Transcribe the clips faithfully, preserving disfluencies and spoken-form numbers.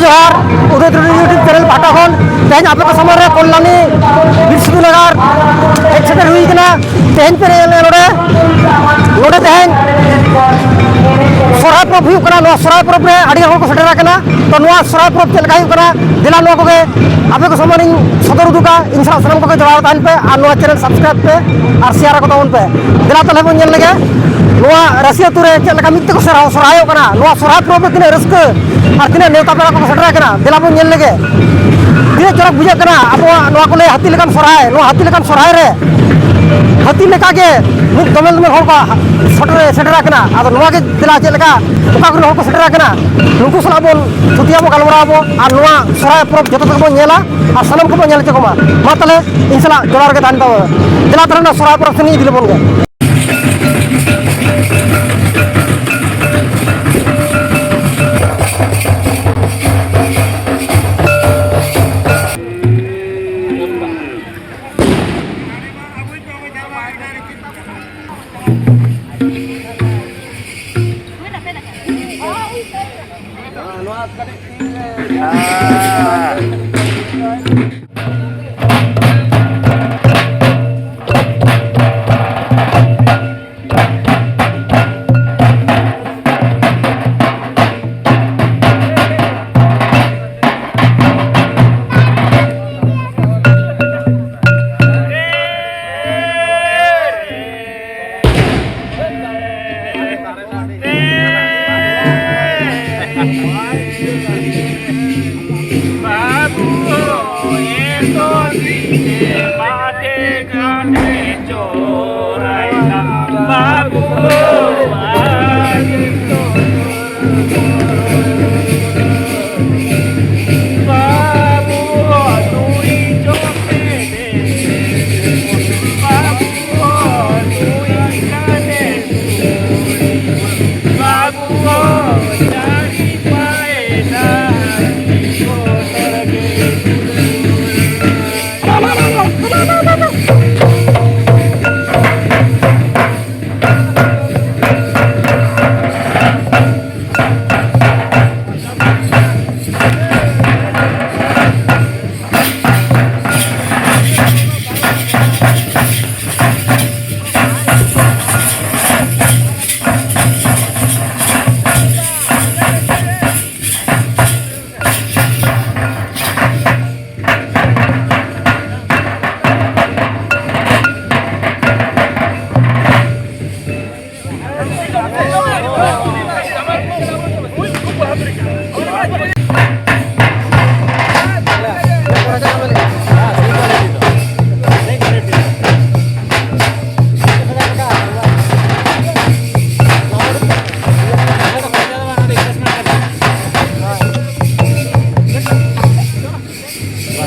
ᱟᱨ ᱩᱫᱚᱭ ᱴᱩᱰᱩ YouTube channel ᱯᱟᱦᱴᱟ ᱠᱷᱚᱱ ᱛᱮᱦᱮᱧ ᱟᱯᱮ ᱠᱚ ᱥᱟᱢᱟᱝ ᱨᱮ ᱠᱚᱞᱞᱟᱱᱤ ᱵᱤᱨᱥᱤᱫᱩ ᱱᱟᱜᱟᱨ ᱦᱮᱡ ᱥᱮᱴᱮᱨ ᱦᱩᱭ ᱠᱟᱱᱟ᱾ ᱛᱮᱦᱮᱧ ᱯᱮ ᱧᱮᱞ ᱧᱟᱢᱟ ᱱᱚᱰᱮ, ᱱᱚᱰᱮ ᱛᱮᱦᱮᱧ ᱥᱚᱨᱦᱟᱭ ᱯᱚᱨᱚᱵᱽ ᱦᱩᱭᱩᱜ ᱠᱟᱱᱟ᱾ ᱱᱚᱣᱟ ᱥᱚᱨᱦᱟᱭ ᱯᱚᱨᱚᱵᱽ ᱨᱮ ᱟᱹᱰᱤ ᱦᱚᱲ ᱠᱚ ᱥᱮᱴᱮᱨ ᱟᱠᱟᱱᱟ᱾ ᱛᱚ, ᱱᱚᱣᱟ ᱥᱚᱨᱦᱟᱭ ᱯᱚᱨᱚᱵᱽ ᱪᱮᱫ ᱞᱮᱠᱟ ᱦᱩᱭᱩᱜ ᱠᱟᱱᱟ, ᱫᱮᱞᱟ ᱱᱚᱣᱟ ᱠᱚᱜᱮ ᱟᱯᱮ ᱠᱚ ᱥᱟᱢᱟᱝ ᱤᱧ ᱥᱚᱫᱚᱨ ᱩᱫᱩᱜᱟ᱾ ᱤᱧ ᱥᱟᱞᱟᱜ ᱥᱟᱱᱟᱢ ᱠᱚᱜᱮ ᱡᱚᱲᱟᱣ ᱛᱟᱦᱮᱱ ᱯᱮ ᱟᱨ ᱱᱚᱣᱟ ᱪᱮᱱᱮᱞ ᱥᱟᱵᱥᱠᱨᱟᱭᱤᱵ ᱯᱮ ᱟᱨ ᱥᱮᱭᱟᱨ ᱟᱠᱚ ᱛᱟᱵᱚᱱ ᱯᱮ᱾ ᱫᱮᱞᱟ ᱛᱟᱦᱞᱮ ᱵᱚᱱ ᱧᱮᱞ ᱞᱮᱜᱮ ᱱᱚᱣᱟ ᱨᱟᱹᱥᱤ ᱟᱹᱛᱩ ᱨᱮ ᱪᱮᱫ ᱞᱮᱠᱟ ᱢᱤᱫ ᱛᱮᱠᱚ ᱥᱚᱨᱦᱟᱭ-, ᱥᱚᱨᱦᱟᱭᱚᱜ ᱠᱟᱱᱟ᱾ ᱱᱚᱣᱟ ᱥᱚᱨᱦᱟᱭ ᱯᱚᱨᱚᱵᱽ ᱨᱮ ᱛᱤᱱᱟᱹᱜ ᱨᱟᱹᱥᱠᱟᱹ ᱟᱨ ᱛᱤᱱᱟᱹᱜ ᱱᱮᱣᱛᱟ ᱯᱮᱲᱟ ᱠᱚᱠᱚ ᱥᱮᱴᱮᱨ ᱟᱠᱟᱱᱟ᱾ ᱫᱮᱞᱟ ᱵᱚᱱ ᱧᱮᱞ ᱞᱮᱜᱮ ᱛᱤᱱᱟᱹᱜ ᱪᱚᱨᱚᱠ ᱵᱩᱡᱷᱟᱹᱜ ᱠᱟᱱᱟ ᱟᱵᱚᱣᱟᱜ ᱱᱚᱣᱟ ᱠᱚ ᱞᱟᱹᱭᱟ ᱦᱟᱹᱛᱤ ᱞᱮᱠᱟᱱ ᱥᱚᱨᱦᱟᱭ᱾ ᱱᱚᱣᱟ ᱦᱟᱹᱛᱤ ᱞᱮᱠᱟᱱ ᱥᱚᱨᱦᱟᱭ ᱨᱮ ᱦᱟᱹᱛᱤ ᱞᱮᱠᱟᱜᱮ ᱢᱤᱫ ᱫᱚᱢᱮᱞ ᱫᱚᱢᱮᱞ ᱦᱚᱲ ᱠᱚ ᱥᱮᱴᱮᱨ, ᱥᱮᱴᱮᱨ ᱟᱠᱟᱱᱟ᱾ ᱟᱫᱚ ᱱᱚᱣᱟ ᱜᱮ ᱫᱮᱞᱟ ᱪᱮᱫ ᱞᱮᱠᱟ ᱚᱠᱟ ᱠᱚᱨᱮᱱ ᱦᱚᱲ ᱠᱚ ᱥᱮᱴᱮᱨ ᱟᱠᱟᱱᱟ, ᱱᱩᱠᱩ ᱥᱟᱞᱟᱜ ᱵᱚᱱ ᱛᱷᱩᱛᱤᱭᱟᱵᱚ, ᱜᱟᱞᱢᱟᱨᱟᱣ ᱟᱵᱚ ᱟᱨ ᱱᱚᱣᱟ ᱥᱚᱨᱦᱟᱭ ᱯᱚᱨᱚᱵᱽ ᱡᱚᱛᱚ ᱛᱮᱜᱮ ᱵᱚᱱ ᱧᱮᱞᱟ ᱟᱨ ᱥᱟᱱᱟᱢ ᱠᱚᱵᱚᱱ ᱧᱮᱞ ᱦᱚᱪᱚ ᱠᱚᱢᱟ᱾ ᱢᱟ ᱛᱟᱦᱞᱮ ᱤᱧ ᱥᱟᱞᱟᱜ ᱡᱚᱲᱟᱣ ᱨᱮᱜᱮ ᱛᱟᱦᱮᱱ ᱛᱟᱵᱚᱱ᱾ ᱫᱮᱞᱟ ᱛᱟᱦᱞᱮ ᱚᱱᱟ ᱥᱚᱨᱦᱟᱭ ᱯᱚᱨᱚᱵᱽ ᱥᱮᱱ ᱤᱫᱤ ᱞᱮᱵᱚᱱ ᱜᱮ᱾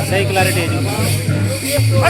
ᱥᱟᱹᱦᱤ clarity ᱦᱤᱡᱩᱜ ᱠᱟᱱᱟ᱾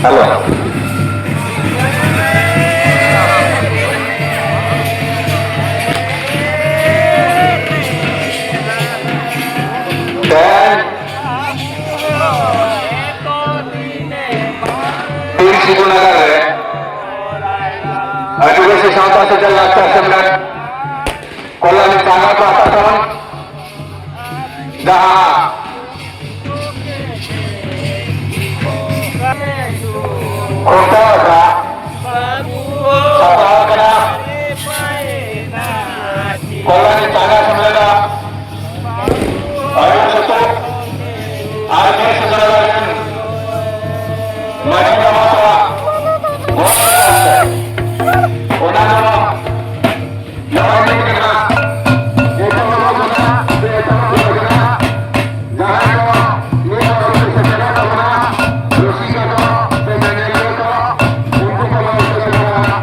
ᱦᱮᱞᱳ᱾ ᱛᱮᱦᱮᱧ ᱵᱤᱨ ᱥᱤᱫᱷᱩ ᱱᱟᱜᱟᱨ ᱨᱮ ᱟᱹᱫᱤᱵᱟᱹᱥᱤ ᱥᱟᱶᱛᱟ ᱥᱮᱪᱮᱫ ᱞᱟᱠᱪᱟᱨ ᱥᱮᱢᱞᱮᱫ ᱠᱚᱞᱭᱟᱱᱤ ᱪᱟᱸᱜᱟ ᱯᱟᱦᱴᱟ ᱠᱷᱚᱱ ᱡᱟᱦᱟᱸ ᱠᱷᱩᱱᱴᱟᱹᱣ ᱟᱠᱷᱲᱟ ᱥᱟᱯᱲᱟᱣ ᱠᱟᱱᱟ, ᱠᱚᱞᱭᱟᱱᱤ ᱪᱟᱸᱜᱟ ᱥᱮᱢᱞᱮᱫᱟᱜ ᱟᱹᱭᱩᱨ ᱥᱩᱛᱩᱜ ᱟᱨ ᱵᱤᱨ ᱥᱩᱛᱨᱟᱹ ᱨᱮᱱ ᱢᱟᱹᱡᱷᱤ ᱵᱟᱵᱟ ᱥᱟᱞᱟᱜ ᱜᱚᱲᱚ ᱞᱟᱹᱜᱤᱫ ᱛᱮ ᱚᱱᱟ ᱫᱚ ᱱᱚᱜᱼᱚᱭ ᱢᱤᱫ ᱠᱟᱱᱟ, ᱮᱴᱟᱜ ᱦᱚᱲ ᱠᱟᱱᱟ ᱥᱮ ᱮᱴᱟᱜ ᱦᱚᱲ ᱠᱟᱱᱟ, ᱡᱟᱦᱟᱸᱭ ᱫᱚ ᱱᱤᱭᱟᱹ ᱵᱟᱨ ᱠᱚ ᱥᱮᱴᱮᱨ ᱛᱟᱵᱚᱱᱟ, ᱨᱩᱥᱤᱠᱟ ᱠᱚ ᱥᱮ ᱧᱮᱧᱮᱞᱤᱭᱟᱹ ᱠᱚ, ᱩᱱᱠᱩ ᱠᱚ ᱞᱟᱹᱭ ᱥᱮᱴᱮᱨ ᱠᱟᱱᱟ᱾